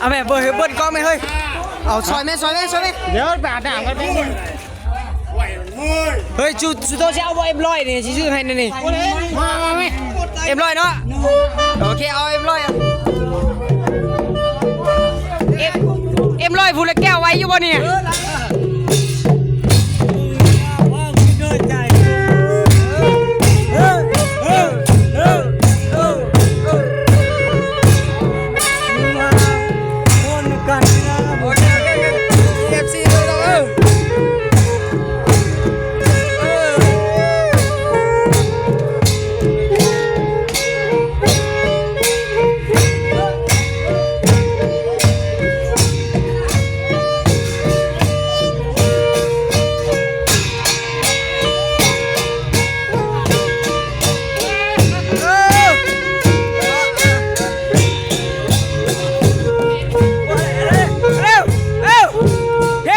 ເອົາແມ່ ເບິ່ງ ເບິ່ງກ້ອງແມ່ເຮີ້ຍ. ເອົາ ຊ່ອຍແມ່ ຊ່ອຍແມ່ ຊ່ອຍແມ່. ດຽວໄປອາບນ້ຳກ່ອນ. ເຮີ້ຍ ຊູ ຊູໂຕຊິເອົາບໍ່ ເອັມຮ້ອຍນີ້ ຊິຊື້ໃຫ້ແນ່ນີ້. ມາ ມາແມ່. ເອັມຮ້ອຍເນາະ. ໂອເຄ ເອົາເອັມຮ້ອຍ. ເອັມ ເອັມຮ້ອຍ ຜູ້ລະແກ້ວ ໄຫວຢູ່ບໍ່ນີ້?